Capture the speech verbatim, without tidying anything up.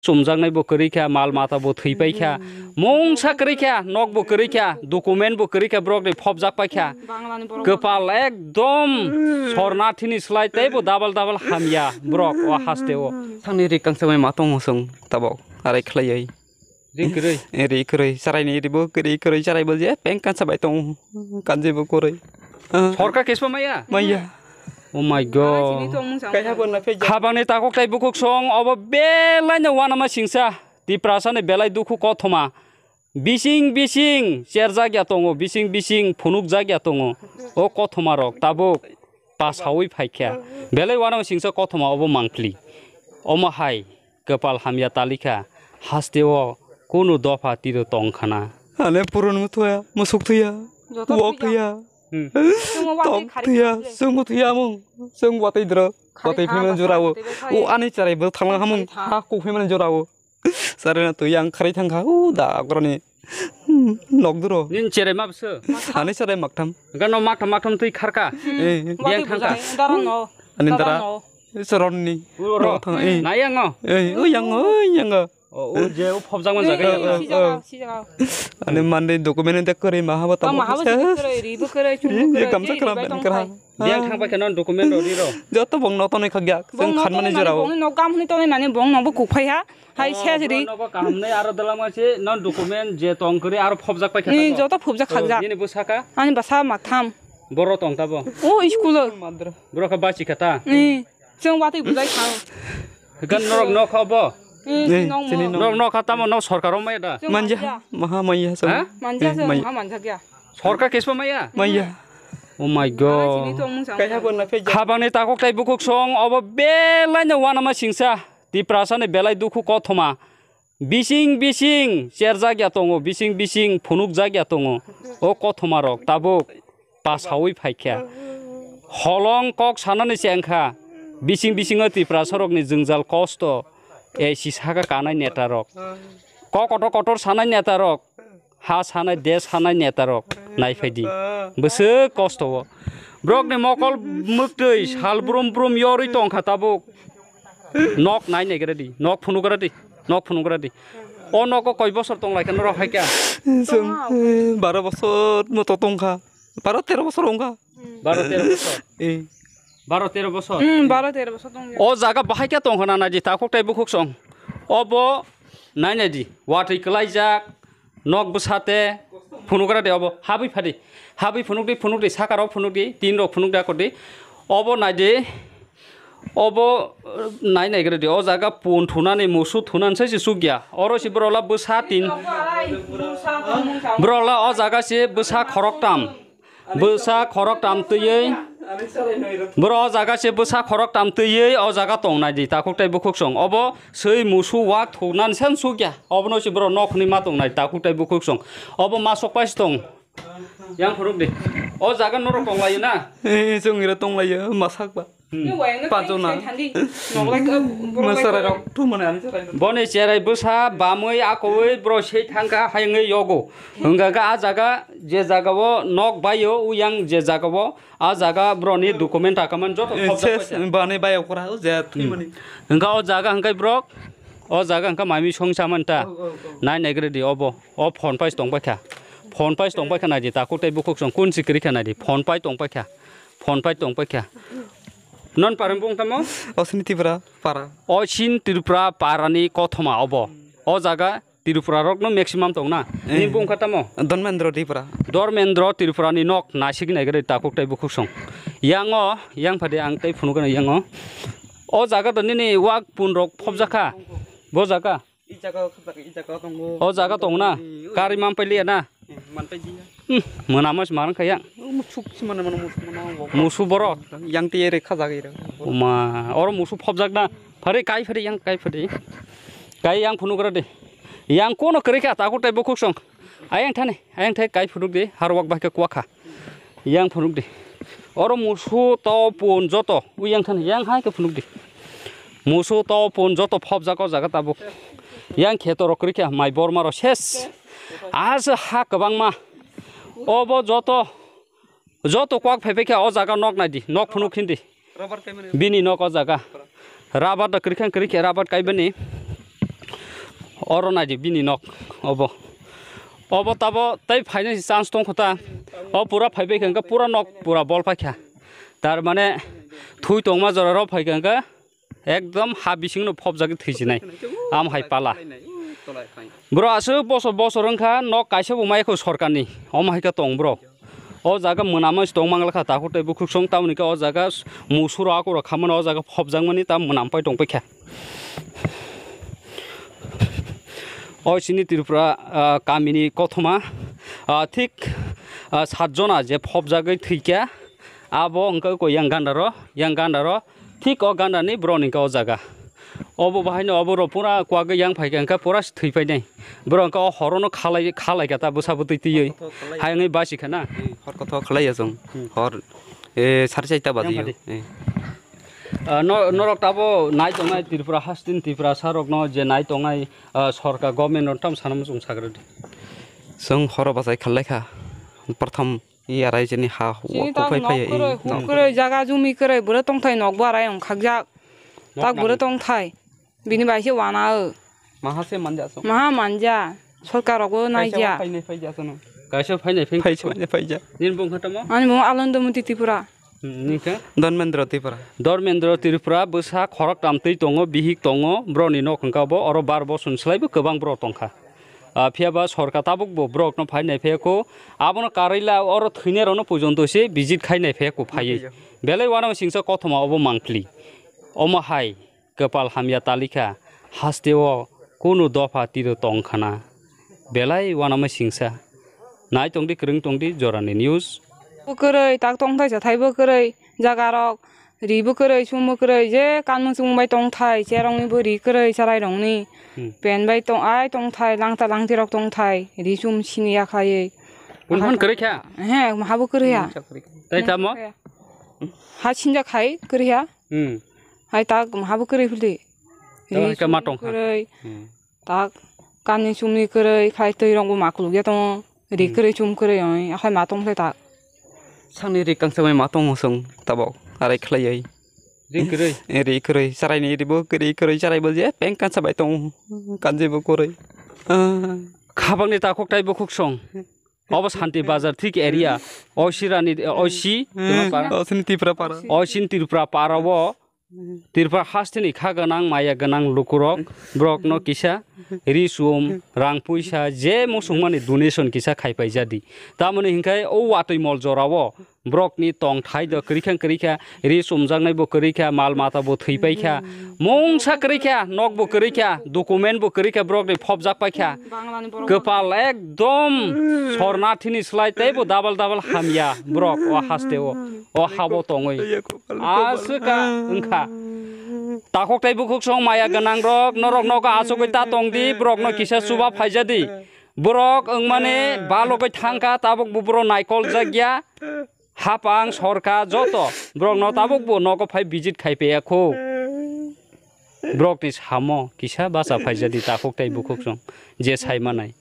chumjaknai bo kwrwi kha, mal mata bo thwi pai kha, mungsa kwrwi kha, nok bo kwrwi kha, document bo kwrwi kha, borok ni phobjak pai kha. Kwpal ekdom sornathini slai tei bo double double hamya borok o haste o. Thangni ri kangsa bai ma tongo chwng tabok arai khlaiwi. Ri kwrwi. Ri kwrwi, charaini ri bo kwrwi kwrwi, charai bo je peng kansa bai tongo. Kanjwi bo kwrwi. Ah. Sorkar kespa maya? Maya. Oh my God. Kaiha bo na phe. Khabangni takhuk tai bukhuk song obo belai no wanama singsa. Tiprasa ni belai dukhu kothoma. Bising bising cherjak ya tongo, bising bising phunukjak ya tongo. O kothoma rok tabuk pasawi phaikha. Belai wanama singsa kothoma obo mangpli. Omo hai kwpal hamya talikha. Hasteo kunu dopha tiro tongkhana. Ane purun muthuya, musuk thuya, wok thuya. Hmm. Tok thuya, sungu thuya mung, sung watwi dro. Watwi phimani jorao. O ani charai bo thanglang hamung, ha kuk phimani jorao. Sarena twi ang kharwi thangkha, u da akoroni, hmm, nok duro. Nin cherai ma bwswk? Ani cherai maktham. Gano maktham maktham twi kharka. Eh. Biyang thangka. Ani dara. Soronni. Uro ro. Nok thang, eh. Na yango? Eh, u yango, u yango. O, u je u phobjak man jaga. Eh, eh, eh. Ani mande document de kore ma habo tamo. Ma habo kore, ri bo kore, chum bo kore. Ye gamsa kra ben kra. Biyang thang bai khe non document rw ri rw. Joto bong no tonwi khagya. Bong no khanmani tonwi jorao. Bong no gam hwnwi tonwi nani bong no bo kuk phai ha. Hai se jiri. Nogo kaham nei aro dalama se non document je tong kri aro phobjak pai kha. Ni joto phobjak khakjak. Nini bwsa ka? Ani bwsa maktham. Boro tong tabo. O school o. Boro kha bachi kha ta. Ni chwng watwi bujai kha. Gan norok no kha bo. Ni nong mo. Norok no kha tamo no sorkar o mai da. Manja maha manya sa. Ha? Manja sa maha manja kya. Sorkar kespa maya? Maya. Oh my God. Kaiha bo na phe. Khabangni takhuk tai bukhuk song obo belai no wanama singsa. Tiprasa ni belai dukhu kothoma. Bising bising cherjak ya tongo, bising bising phunukjak ya tongo. O kothoma rok tabuk pasawi phaikha. Holong kok sanani chengkha. Bising bisingo Tiprasa rokni jwngjal kosto. Ei si saka kanai neta rok. Kok kotor kotor sanai neta rok. Ha sanai, desh sanai neta rok nai phaidi. Bwswk kosto o. Borok ni mokol mwktwi sal brum brum yorwi tongkha tabuk. Nok nai nai gra di, nok phunuk gra di, nok phunuk gra di. O nogo koi bosor tong lai kha norok hai kha? Chwng, eh, baro bosor moto tongkha. Baro tero bosor wngkha. Baro tero bosor. Eh. Baro tero bosor. Hmm, baro tero bosor tong. O jaga bahai khe tong khna nai di, takhuk tai bukhuk song. Obo nai nai di, watwi kwlaijak, nok bwsa te phunuk gra di obo. Habwi phadi, habwi phunuk di, phunuk di, saka rok phunuk di, tin rok phunuk di, akor di. Obo nai di, obo, eh, nai nai gra di. O jaga pun thunani, musu thunani se si suk ya. Oro si bwrok la bwsa tin. Bwrok la o jaga si bwsa khorok tam. Bwsa khorok tam twiwi, bwrok o jaga se bwsa khorok tam twiwi o jaga tong nai di, takhuk tai bukhuk song. Obo swi musu wak thuk nan sen suk ya. Obono se bwrok nok hwnwi ma tong nai, takhuk tai bukhuk song. Obo ma sok pai se tong. Yang phunuk di. O jaga norok tong lai na? Eh, chwng ira tong lai, ma sak ba. Hmm. Pachona. Masarai rok thumani ani sarai. Boni cherai bwsa bamwi akoi bro sei thangkha hayungwi yogo. Hwnkha khe a jaga je jaga o nok baio uyang je jaga o a jaga bro ni document takaman joto eh, khobjak ses paikha. Bani baio kora o je thumani. Hmm. Hwnkha o jaga hwnkhe bro o jaga hwnkha mami song chamani ta. Oh, oh, oh. Nai nai gre di obo. O phone pais tong paikha. Phone pais tong paikha nai di takhuk tai bukhuk song kun sikri kha nai di. Phone pai tong paikha. Phone pai tong paikha. Non parang bung tamo? Osini Tripura para. Osin Tripura parani kothoma obo. O jaga Tripura rokno maximum tong na. Eh. Ni bung kha tamo? Dharmendra Tripura. Dharmendra Tripura ni nok naisik nai gre takhuk tai bukhuk song. Yang o, yang phade ang tai phunuk gana yang o. O jaga to nini wak pun rok phobjakha. Bo jaga. I jaga o khajak, i jaga o tongo. O jaga tong na? Ui, ui. Kari man pailiya na? Eh, man pailiya. Hmm, mona mas marang kaya. O musuk si mana mana musuk mana. Musu boro. Yang tiye re khajak ira. Uma, oro musu phobjak na. Phari kai phari yang kai phari. Kai yang phunuk ra de. Yang kono kri kha takhuk tai bukhuk song. Ayang thani, ayang thai kai phunuk de. Har wak bai khe kwakha. Yang phunuk di. Oro musu to pun joto. U yang than yang hai khe phunuk di. Musu to pun joto phobjak o jaga tabuk. Yang kheto rok kwrwi khe mai borma rok ses. Asa ha kwbangma. Obo joto, joto kwak phai phai khe o jaga nok nai di. Nok phunuk khin di. Rubber kaimani. Bini nok o jaga. Rubber da kwrwi khan kwrwi khe rubber kaibani. Oro naidi bini nok obo. Obo tabo tei phainai chance tongkho ta. O pura phaibai khe hwnkhe pura nok pura bol paikha. Tar mane thui tongma jora rok phaikha hwnkhe ekdom ha bisingno phobjagwi thwijinai. Am hai pala. Bro aswk bosor bosor wngkha nok kaisa bo maikho sorkarni. Omo hai khe tong bro. O jaga mwnama se tong mangla kha takhuk tei bukhuksong tamoni khe o jaga musuro akurok khamano o jaga phobjakmani tam mwnam pai tong paikha. O chini Tripura, ah, kamini kothoma, ah, thik, ah, sat jona je phobjagwi thwikha abo wngkha koi yang gandaro, yang gandaro thik o gandani borok ni wngkha o jaga. Obo bahaino obo rok pura kwagwi yang phaikha hwnkhe pura se thwi painai. Borok wngkha o horono khalai, khalai kha ta bwsa bwtwi twiwi. Hotho khalai. Hai wngwi basi kha na? Eh, hor kotho khalai ya chwng. Hmm. Hor, eh, sari chaita baji. Yang yo. Phadi. Eh. Ah, no, norok tabo nai tongnai Tripura hasteni Tripura sarokno je nai tongnai, ah, sorkar government rok tam sana muchung sagra di. Chwng horo bachai khalai kha. Prothom I arai chini ha Chini huk tak phai nok phai kwrwi, i huk nok. Kwrwi, jaga jumi kwrwi, bwrwi tongthai nokbo arai wngkhakjak. Nok tak bwrwi nang. Tongthai. Bini bai se wana o. Maha se manja so. Maha manja. Sorkar rokbo naija. Kaisa phainai phaija sono. Kaisa phainai phai. Phai se manja phaija. Nini bung khatamo? Ani bung Alondomoti Tripura. Hmm, nini kha? Dharmendra Tripura. Dharmendra Tripura bwsa khorok tamtwi tongo, bihik tongo, broni nok hwnkha bo oro bar boson slaibo kwbang borok tongkha. Ah, phiya ba sorkar tabuk bo borok no phai nai phai ko. Abono karwi la oro thwinai rok no pujon to se visit khai nai phai ko phaiwi. Belai uanama singsa kothoma obo mangpli. Omo hai kwpal hamya talikha haste o kunu dopha tiro tong khana. Belai uanama singsa. Nai tongdi kwrwng tongdi jorani news. Bo kwrwi tak tongthai chathai bo kwrwi jaga rok. Ri bo kwrwi, sum bo kwrwi, je kanmung chumung bai tongthai, cherokni bo ri kwrwi, chwrairokni. Hmm. Pen bai tong, ai tongthai, langta langtirok tongthai, ri sum sini ya khlaiwi. Bun phun kwrwi kha? He, maha bo kwrwi ya. Tei tamo? Ha sinjak khai kwrwi ya. Hmm. Hai tak maha bo kwrwi phili. Tei ri hai khe ma sum tong kha? Kwrwi. Hmm. Tak, kanni chumni kwrwi, khai twi rok bo ma kuluk ya tongo. Ri hmm kwrwi chum kwrwi oi, akhai ma tong khe tak. Sakni ri kangsa bai ma tongo chwng tabok, arai khlaiwi. Ri kwrwi? Eh, ri kwrwi, chwraini ri bo kwrwi, kwrwi chwrai bo je peng kansa bai tongo, kanjwi bo kwrwi. Ah. Khabangni takhuk tai bukhuk song. Obo Santi Bazar thik area. O sirani, o si, hmm, Tripura para. O sini Tripura para. O sini Tripura para o. Tripura hasteni kha gwnang, maya gwnang lukurok, borokno kisa ri sum, rang puisa, je muchungmani donation kisa khai paijadi. Tamoni hinkhe o watwi mol jorao borokni tongthai do kwrwi kha, kwrwi kha, ri sumjaknai bo kwrwi kha, mal mata bo thwi pai kha, mungsa kwrwi kha, nok bo kwrwi kha, document bo kwrwi kha, borokni phobjak pai kha. Kwpal ekdom sornathini slai teibo double double hamya borok o hasteo, o habo tongwi. Aswka wngkha. Takhuk tei bukhuk song maya gwnang rok, norok nogo achugwi ta tongdi, borokno kisa chuba phaijadi. Borok wngmani balogwi thangkha, tabuk bo borok naikol jakya. Hapang sorkar joto borokno tabuk bo nogo phai visit khai paiya kho. Borokni samo kisa bacha phaijadi takhuk tei bukhuk song je sai manai.